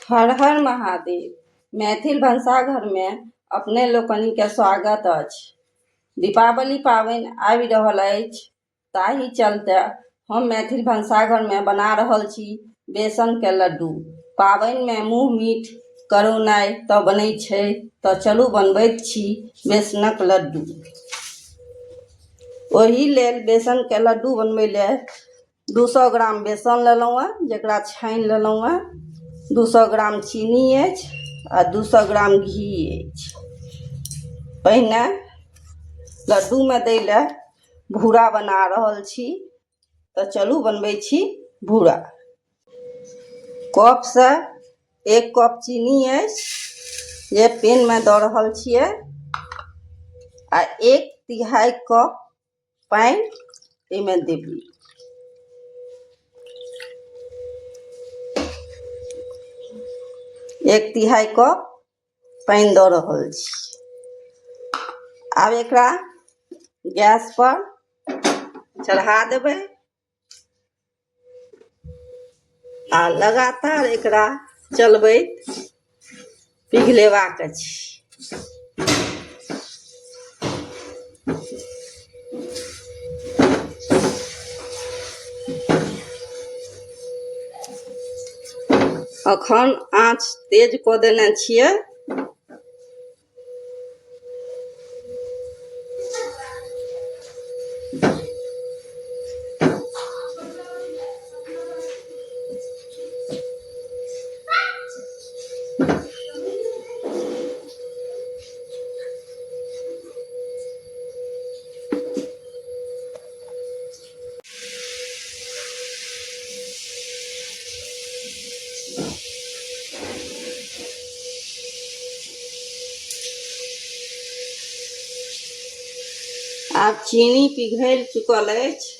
हर हर महादेव। मैथिल भनसाघरमे अपने लोकनिके स्वागत अछि। दीपावली पाबनि आबि रहल अछि, ताहि चलते हम मैथिल भनसाघरमे बना रहल छी बेसनके लड्डू। पाबनिमे मुँह मीठ करौनाइ तऽ बनै छै, तऽ चलू बनबैत छी बेसनक लड्डू। ओहि लेल बेसनके लड्डू बनबै लए 200 ग्राम बेसन लेलहुँ हँ, जकरा छानि लेलहुँ हँ। 200 ग्राम चीनी अछि आ 200 ग्राम घी अछि। पहिने लड्डूमे दै लए भूरा बना रहल छी, तऽ चलू बनबै छी भूरा। कपसँ 1 कप चीनी अछि जे पेनमे दऽ रहल छियै, आ 1/3 कप पानि एहिमे देबै। 1/3 कप पानि दऽ रहल छी। आब एकरा गैस पर चढ़ा देबै आ लगातार एकरा चलबैत पिघलेबाक अछि। अखन आँच तेज कऽ देने छियै। आब चीनी पिघलि चुकल अछि।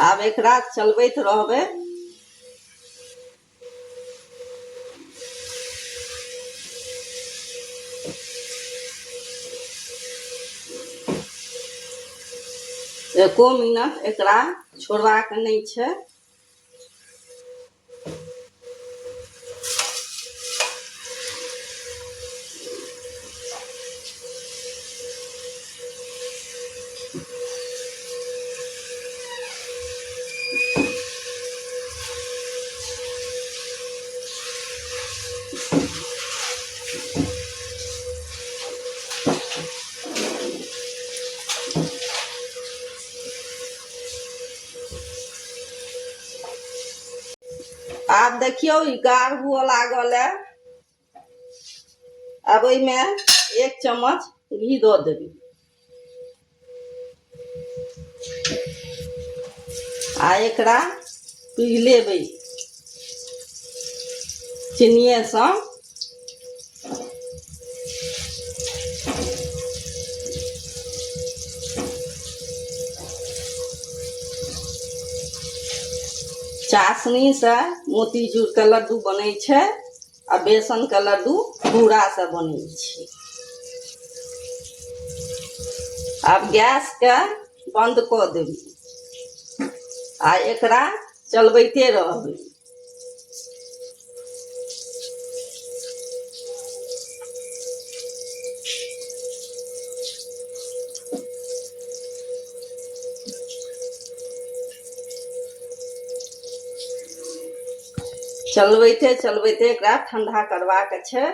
आब एकरा चलबैत रहबै। एको मिनट एकरा छोड़बाक नहि छै। आब देखियौ ई गाढ़ हुअ लागल है। आब एहिमे 1 चम्मच घी दऽ देबै आ एकरा पिघलेबै चिनिएसँ। चाशनीसँ मोतीचूरके लड्डू बनै छै आ बेसनके लड्डू भूरासँ बनै छै। आब गैसके बन्द कऽ देबै आ एकरा चलबैते रहबै। चलबैते चलबैते एकरा ठंडा करबाक छै।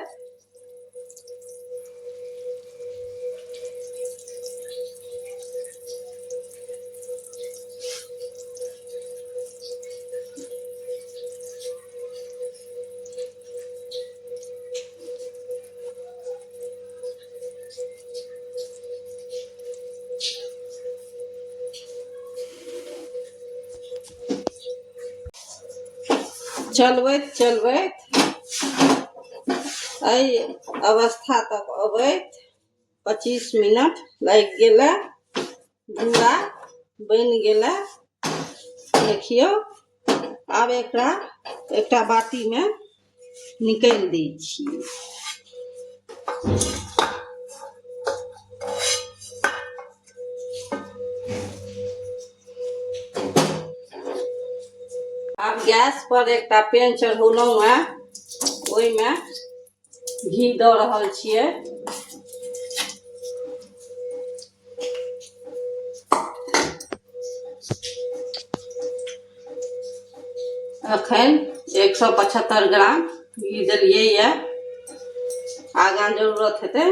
चलबैत चलबैत एहि अवस्था तक अबैत 25 मिनट लागि गेलै। भूरा बनि गेलै। देखियौ आब एकरा एकटा बाटीमे निकालि दै छियै। आब गैस पर एकटा पेन चढ़ौलहुँ हेँ, ओहिमे घी दऽ रहल छियै। अखन 175 ग्राम घी देलियै यऽ। आगाँ जरूरत हेतै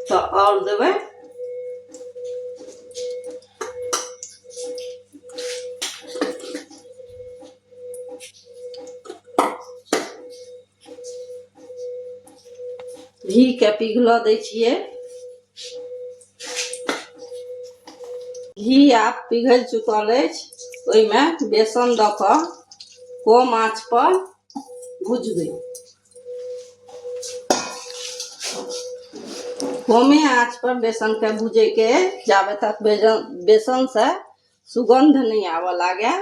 तऽ आओर देबै। घी के पिघलऽ दै छियै। घी आब पिघलि चुकल अछि। ओहिमे बेसन दऽ कऽ कम आँच पर भुजबै। कमे आँच पर बेसन के भूजै के जाबे तक बेसन से सुगंध नहीं आबऽ लागे।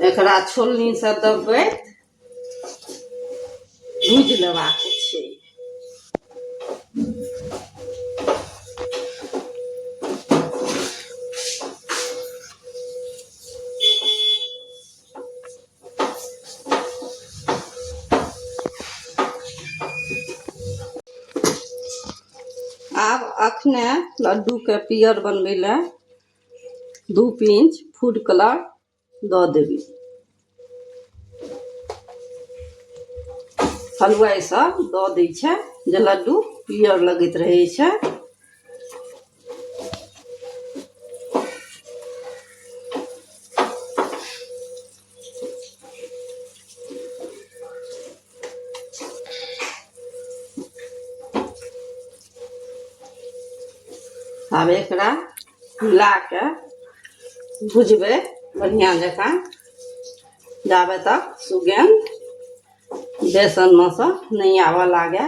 एकरा छोलनी से दबबैत भूजि लेबाक छै। आब अखने लड्डू के पियर बनबै लए 2 पिंच फूड कलर दऽ देबै। हलुआइ सब दऽ दै छै जे लड्डू पियर लगैत रहै छै। आब एकरा मिला के भुजबै बढ़िआँ जकाँ, जाबे तक सुगन्ध बेसनमे सँ नहि आबऽ लागे।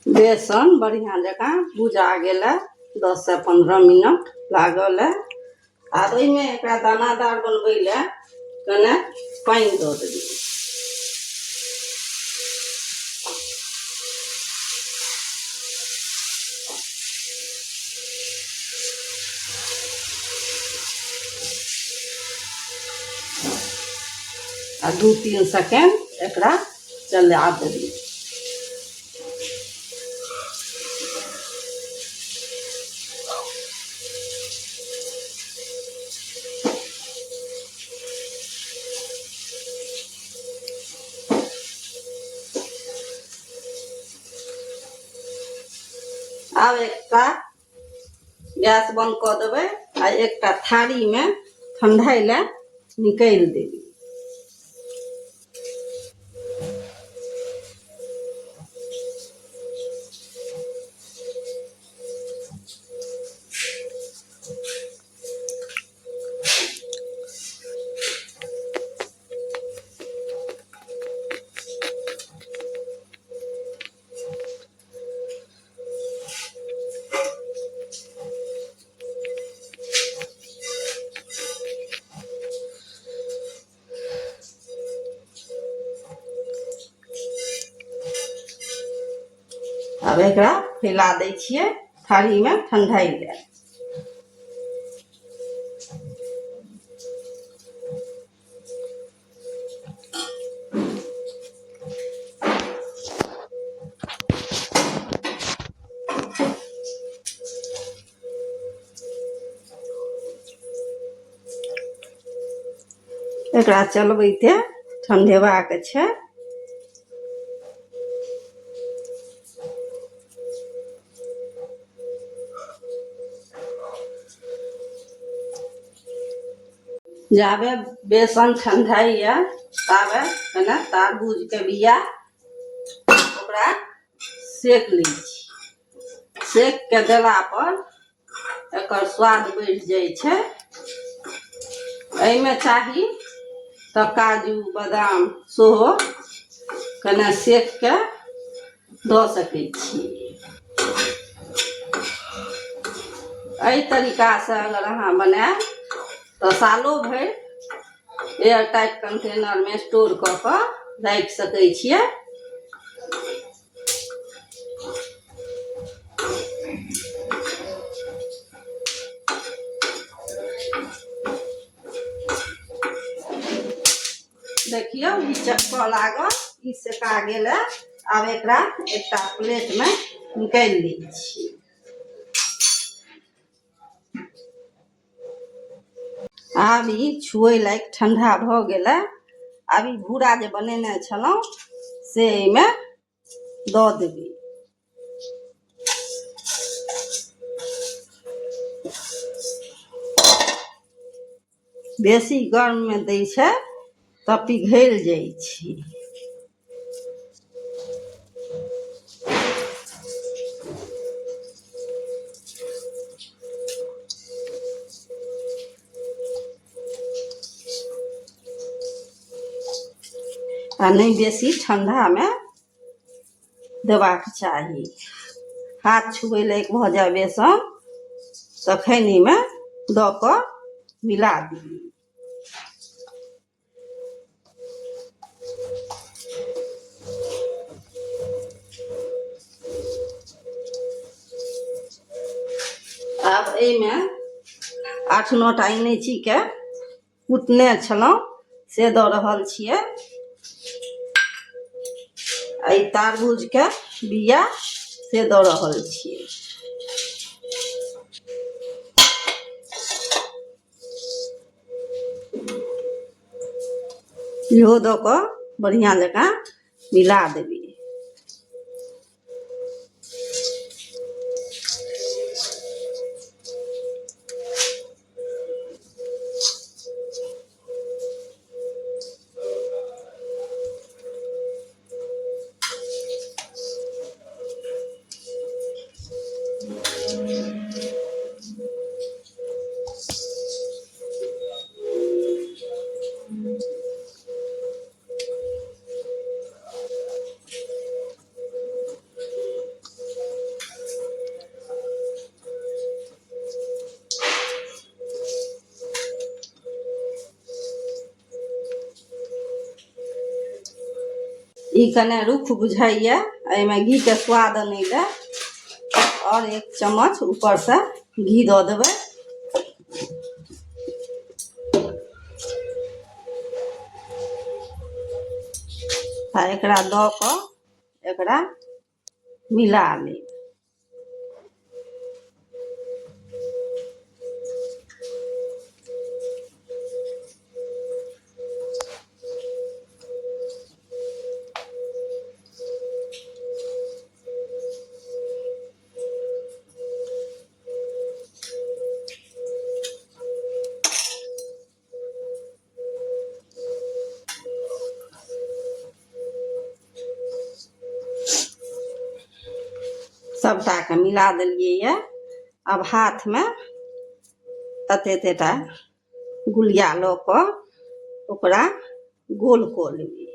बेसन बढ़िआँ जकाँ भुजा गेलै, 10 से 15 मिनट लागल है। आब एहिमे एकरा दानादार बनबै लए कने पानि दऽ देबै। आ 2-3 सेकेंड एकरा चला देबै। आब एकटा गैस बंद कऽ देबै आ एकटा थारीमे ठंडाइ लए निकालि देबै। आब एकरा फैला दै छियै थारीमे ठंडाइ लए। एकरा चलबैते ठंडेबाक छै। जाबे बेसन ठंडाइए ताबे कने तरबूजके बिया ओकरा सेक लै छी। सेक के देला पर एकर स्वाद बढ़ि जाइ छै। एहिमे चाही तऽ काजू बादाम सेहो कने सेक के दऽ सकै छी। एहि तरीकासँ अगर अहाँ बनायब तऽ सालो भरि एयर टाइट कंटेनरमे स्टोर कऽ कऽ राखि सकै छियै। देखियौ ई चटकऽ लागल, ई सेका गेल। आब एकरा एकटा प्लेटमे निकालि दै छी। आब ई छुए लायक ठंडा भऽ गेलै। आब ई भूरा जे बनेने छलहुँ से एहिमे दऽ देबै। बेसी गर्ममे दै छै तऽ पिघलि जाइ छै। आ नहि बेसी ठंडामे देबाक चाही। हाथ छुबै लायक भऽ जाय बेसन तखन एहिमे दऽ कऽ मिला दियौ। आब एहिमे 8-9 टा इलायचीके कुटने छलहुँ से दऽ रहल छियै। आ ई तरबूजके बिआ से दऽ रहल छियै। इहो दऽ कऽ बढ़िआँ जकाँ मिला देबै। ई कने रुख बुझाइए, एहिमे घीके स्वाद अनै लए आओर 1 चम्मच ऊपरसँ घी दऽ देबै। आ एकरा दऽ कऽ एकरा मिला लेब। सबटाके मिला देलियै यऽ। आब हाथमे तते एतेटा गुलिया लऽ कऽ ओकरा गोल कऽ लेबै।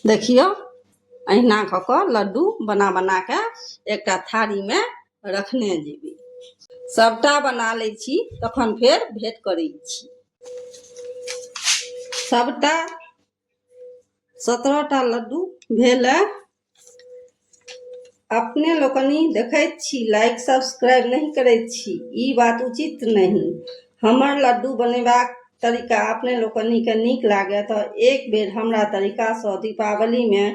देखियौ अहिना कऽ कऽ लड्डू बना बना कऽ एकटा थारीमे रखने जेबै। सबटा बना लै छी तखन फेर भेंट करै छी। सबटा 17टा लड्डू भेल। अपने लोकनि देखैत छी, लाइक सब्सक्राइब नहि करैत छी, ई बात उचित नहि। हमर लड्डू बनेबाक तरीका अपने लोकनिके नीक लागय तऽ एक बेर हमरा तरीकासँ दीपावलीमे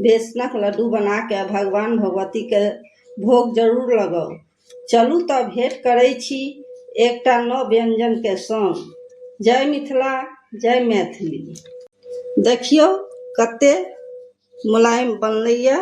बेसनक लड्डू बनाके भगवान भगवतीके भोग जरूर लगाउ। चलू तऽ भेंट करै छी एकटा नव व्यंजनके संग। जय मिथिला, जय मैथिली। देखियौ कते मुलायम बनलैए।